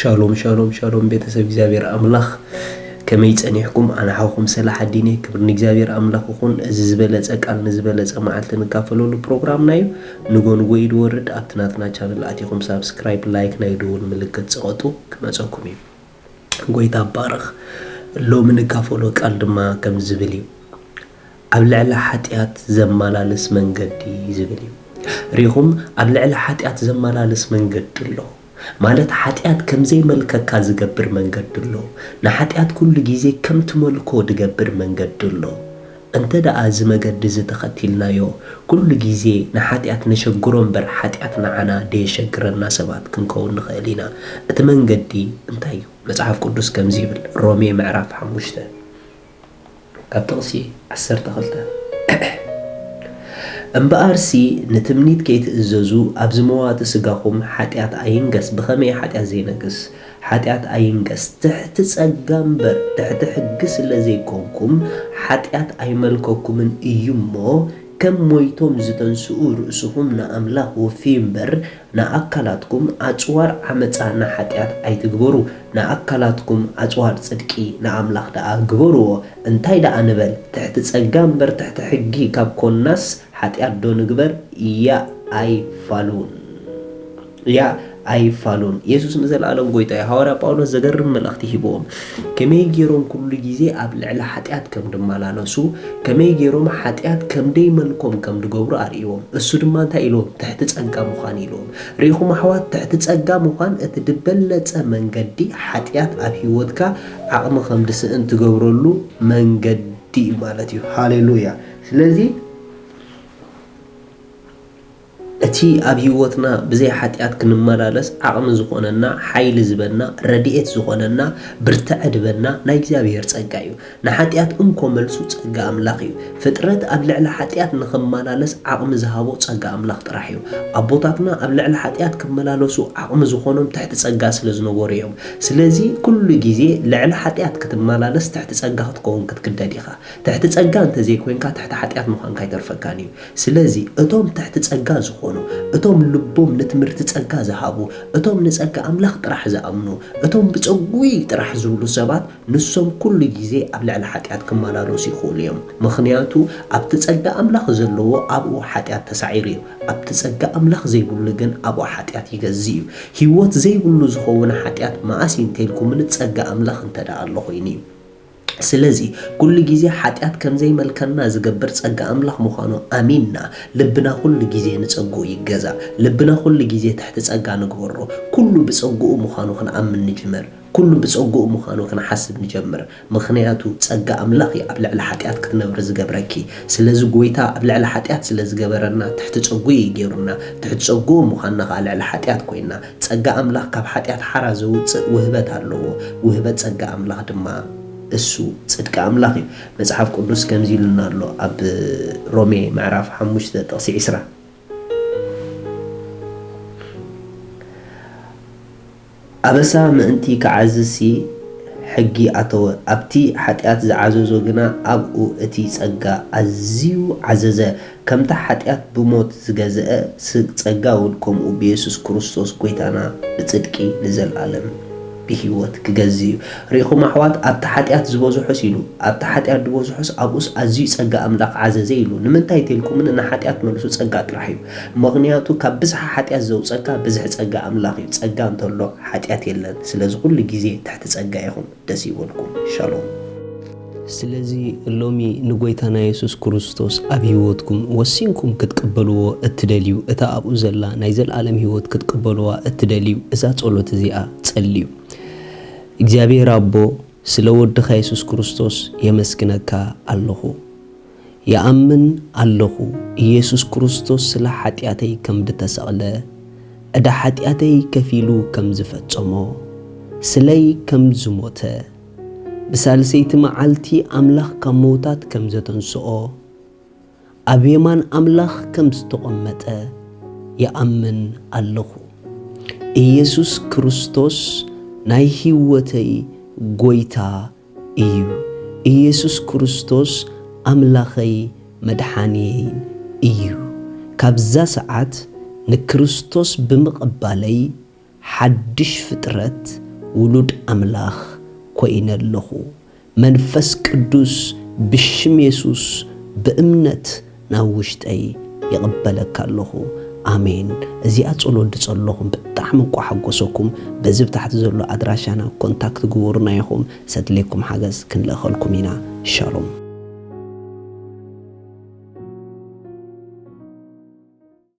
ሻሎም ሻሎም ሻሎም ቤተሰብ እግዚኣብሔር ኣምላኽ፣ ከመይ ጸኒሕኩም? ኣነ ሓውኩም ሰላሕ ኣዲነ። ክብሪ ንእግዚኣብሔር ኣምላኽ ይኹን። እዚ ዝበለጸ ቃል ንዝበለጸ መዓልቲ ንካፈለሉ ፕሮግራምና እዩ። ንጎ ንጎ እዩ ድወርድ። ኣብቲ ናትና ቻነል ኣቲኹም ሳብስክራይብ፣ ላይክ፣ ናይ ደወል ምልክት ጽቐጡ፣ ክመጸኩም እዩ። ጎይታ ባርኽ። ሎሚ ንካፈሎ ቃል ድማ ከም ዝብል እዩ። ኣብ ልዕሊ ሓጢኣት ዘመላልስ መንገዲ ዝብል እዩ። ሪኹም፣ ኣብ ልዕሊ ሓጢኣት ዘመላልስ መንገዲ ኣሎ። ማለት ሓጢኣት ከም ዘይመልከካ ዝገብር መንገዲ ኣሎ። ንሓጢኣት ኩሉ ግዜ ከም ትመልኮ ዝገብር መንገዲ ኣሎ። እንተ ደኣ እዚ መገዲ እዚ ተኸቲልናዮ፣ ኩሉ ግዜ ንሓጢኣት ነሸግሮ እምበር፣ ሓጢኣት ንዓና ደየሸግረና ሰባት ክንከውን ንኽእል ኢና። እቲ መንገዲ እንታይ እዩ? መጽሓፍ ቅዱስ ከምዚ ይብል፣ ሮሜ ምዕራፍ ሓሙሽተ ካብ ጥቕሲ ዓሰርተ ክልተ፣ እምበኣርሲ ንትምኒት ከይትእዘዙ፣ ኣብዚ መዋቲ ስጋኹም ሓጢኣት ኣይንገስ። ብኸመይ ሓጢኣት ዘይነግስ? ሓጢኣት ኣይንገስ፣ ትሕቲ ጸጋ እምበር ትሕቲ ሕጊ ስለ ዘይኮንኩም፣ ሓጢኣት ኣይመልከኩምን እዩ እሞ፣ ከም ሞይቶም ዝተንስኡ ርእስኹም ንኣምላኽ ወፍዩ እምበር፣ ንኣካላትኩም ኣጽዋር ዓመጻ ንሓጢኣት ኣይትግበሩ፣ ንኣካላትኩም ኣጽዋር ጽድቂ ንኣምላኽ ደኣ ግበርዎ። እንታይ ደኣ ንበል? ትሕቲ ጸጋ እምበር ትሕቲ ሕጊ ካብ ኮንናስ፣ ሓጢኣት ዶ ንግበር? ያእ ኣይፋሉን። ያእ ኣይፋሉን። የሱስ ንዘለኣለም ጎይታ እዩ። ሃዋርያ ጳውሎስ ዘገርም መልእኽቲ ሂብዎም። ከመይ ገይሮም ኩሉ ግዜ ኣብ ልዕሊ ሓጢኣት ከም ድመላለሱ፣ ከመይ ገይሮም ሓጢኣት ከም ደይመልኮም ከም ድገብሩ ኣርእይዎም። እሱ ድማ እንታይ ኢልዎም? ትሕቲ ጸጋ ምዃን ኢልዎም። ርኢኹም ኣሕዋት፣ ትሕቲ ጸጋ ምዃን እቲ ድበለጸ መንገዲ ሓጢኣት ኣብ ህይወትካ ዓቕሚ ከም ድስእን ትገብረሉ መንገዲ እዩ ማለት እዩ። ሃሌሉያ። ስለዚ እቲ ኣብ ህይወትና ብዘይ ሓጢኣት ክንመላለስ ዓቕሚ ዝኾነና፣ ሓይሊ ዝበና፣ ረድኤት ዝኾነና፣ ብርትዐ ድበና ናይ እግዚኣብሔር ጸጋ እዩ። ንሓጢኣት እንኮ መልሱ ጸጋ ኣምላኽ እዩ። ፍጥረት ኣብ ልዕሊ ሓጢኣት ንኽመላለስ ዓቕሚ ዝሃቦ ጸጋ ኣምላኽ ጥራሕ እዩ። ኣቦታትና ኣብ ልዕሊ ሓጢኣት ክመላለሱ ዓቕሚ ዝኾኖም ትሕቲ ጸጋ ስለ ዝነበሩ እዮም። ስለዚ ኩሉ ግዜ ልዕሊ ሓጢኣት ክትመላለስ ትሕቲ ጸጋ ክትከውን ክትግደድ ኢኻ። ትሕቲ ጸጋ እንተዘይኮይንካ ትሕቲ ሓጢኣት ምዃንካ ኣይተርፈካን እዩ። ስለዚ እቶም ትሕቲ ጸጋ ዝኾኑ፣ እቶም ልቦም ንትምህርቲ ጸጋ ዝሃቡ፣ እቶም ንጸጋ ኣምላኽ ጥራሕ ዝኣምኑ፣ እቶም ብጸጉይ ጥራሕ ዝብሉ ሰባት ንሶም ኩሉ ግዜ ኣብ ልዕሊ ሓጢኣት ክመላለሱ ይኽእሉ እዮም። ምኽንያቱ ኣብቲ ጸጋ ኣምላኽ ዘለዎ ኣብኡ ሓጢኣት ተሳዒሩ እዩ። ኣብቲ ጸጋ ኣምላኽ ዘይብሉ ግን ኣብኡ ሓጢኣት ይገዝእ እዩ። ህይወት ዘይብሉ ዝኸውን ሓጢኣት መኣስ እዩ እንተኢልኩምኒ ጸጋ ኣምላኽ እንተ ደኣ ኣሎ ኮይኑ እዩ። ስለዚ ኩሉ ግዜ ሓጢኣት ከም ዘይመልከና ዝገብር ጸጋ ኣምላኽ ምዃኑ ኣሚንና ልብና ኩሉ ግዜ ንጸግኡ ይገዛእ። ልብና ኩሉ ግዜ ትሕቲ ጸጋ ንግበሮ። ኩሉ ብጸግኡ ምዃኑ ክንኣምን ንጅመር። ኩሉ ብጸግኡ ምዃኑ ክንሓስብ ንጀምር። ምኽንያቱ ጸጋ ኣምላኽ እዩ ኣብ ልዕሊ ሓጢኣት ክትነብሪ ዝገብረኪ። ስለዚ ጎይታ ኣብ ልዕሊ ሓጢኣት ስለ ዝገበረና ትሕቲ ጸግኡ እዩ ገይሩና። ትሕቲ ጸግኡ ምዃንና ከኣ ልዕሊ ሓጢኣት ኮይንና። ጸጋ ኣምላኽ ካብ ሓጢኣት ሓራ ዘውጽእ ውህበት ኣለዎ። ውህበት ጸጋ ኣምላኽ ድማ እሱ ጽድቂ ኣምላኽ እዩ። መጽሓፍ ቅዱስ ከምዚ ኢሉና ኣሎ ኣብ ሮሜ ምዕራፍ ሓሙሽተ ጥቕሲ ዕስራ፣ ኣበሳ ምእንቲ ክዓዝዝሲ ሕጊ ኣተወ፣ ኣብቲ ሓጢኣት ዝዓዘዞ ግና ኣብኡ እቲ ጸጋ ኣዝዩ ዓዘዘ። ከምታ ሓጢኣት ብሞት ዝገዝአ፣ ስ-፣ ጸጋ እውን ከምኡ ብየሱስ ክርስቶስ ጐይታና ብጽድቂ ንዘለኣለም ብህይወት ክገዝእ እዩ። ርኢኹም ኣሕዋት፣ ኣብቲ ሓጢኣት ዝበዝሑስ ኢሉ፣ ኣብቲ ሓጢኣት ዝበዝሑስ ኣብኡስ ኣዝዩ ጸጋ ኣምላኽ ዓዘዘ ኢሉ። ንምንታይ ተልኩምኒ? ንሓጢኣት መልሱ ጸጋ ጥራሕ እዩ። ምኽንያቱ ካብ ብዝሒ ሓጢኣት ዘውጸካ ብዝሒ ጸጋ ኣምላኽ እዩ። ጸጋ እንተሎ ሓጢኣት የለን። ስለዚ ኩሉ ግዜ ትሕቲ ጸጋ ኢኹም። ደስ ይበልኩም። ሻሎም። ስለዚ ሎሚ ንጎይታና የሱስ ክርስቶስ ኣብ ህይወትኩም ወሲንኩም ክትቅበልዎ እትደልዩ፣ እታ ኣብኡ ዘላ ናይ ዘለኣለም ህይወት ክትቅበልዋ እትደልዩ፣ እዛ ጸሎት እዚኣ ጸልዩ። እግዚኣብሔር ኣቦ፣ ስለ ወድኻ የሱስ ክርስቶስ የመስግነካ ኣለኹ። ይኣምን ኣለኹ፣ ኢየሱስ ክርስቶስ ስለ ሓጢኣተይ ከም ድተሰቕለ፣ ዕዳ ሓጢኣተይ ከፊሉ ከም ዝፈጸሞ፣ ስለይ ከም ዝሞተ፣ ብሳልሰይቲ መዓልቲ ኣምላኽ ካብ ምዉታት ከም ዘተንስኦ፣ ኣብ የማን ኣምላኽ ከም ዝተቐመጠ ይኣምን ኣለኹ። ኢየሱስ ክርስቶስ ናይ ህይወተይ ጐይታ እዩ። ኢየሱስ ክርስቶስ ኣምላኸይ መድሓንየይን እዩ። ካብዛ ሰዓት ንክርስቶስ ብምቕባለይ ሓድሽ ፍጥረት ውሉድ ኣምላኽ ኮይነ ኣለኹ። መንፈስ ቅዱስ ብሽም የሱስ ብእምነት ናብ ውሽጠይ ይቕበለካ ኣለኹ። ኣሜን። እዚኣ ጸሎት ዝጸለኹም ብጣዕሚ እኳ ሓጎሰኩም። በዚ ብታሕቲ ዘሎ ኣድራሻና ኮንታክት ግበሩና ኢኹም። ሰድሌኩም ሓገዝ ክንልእኸልኩም ኢና። ሻሎም።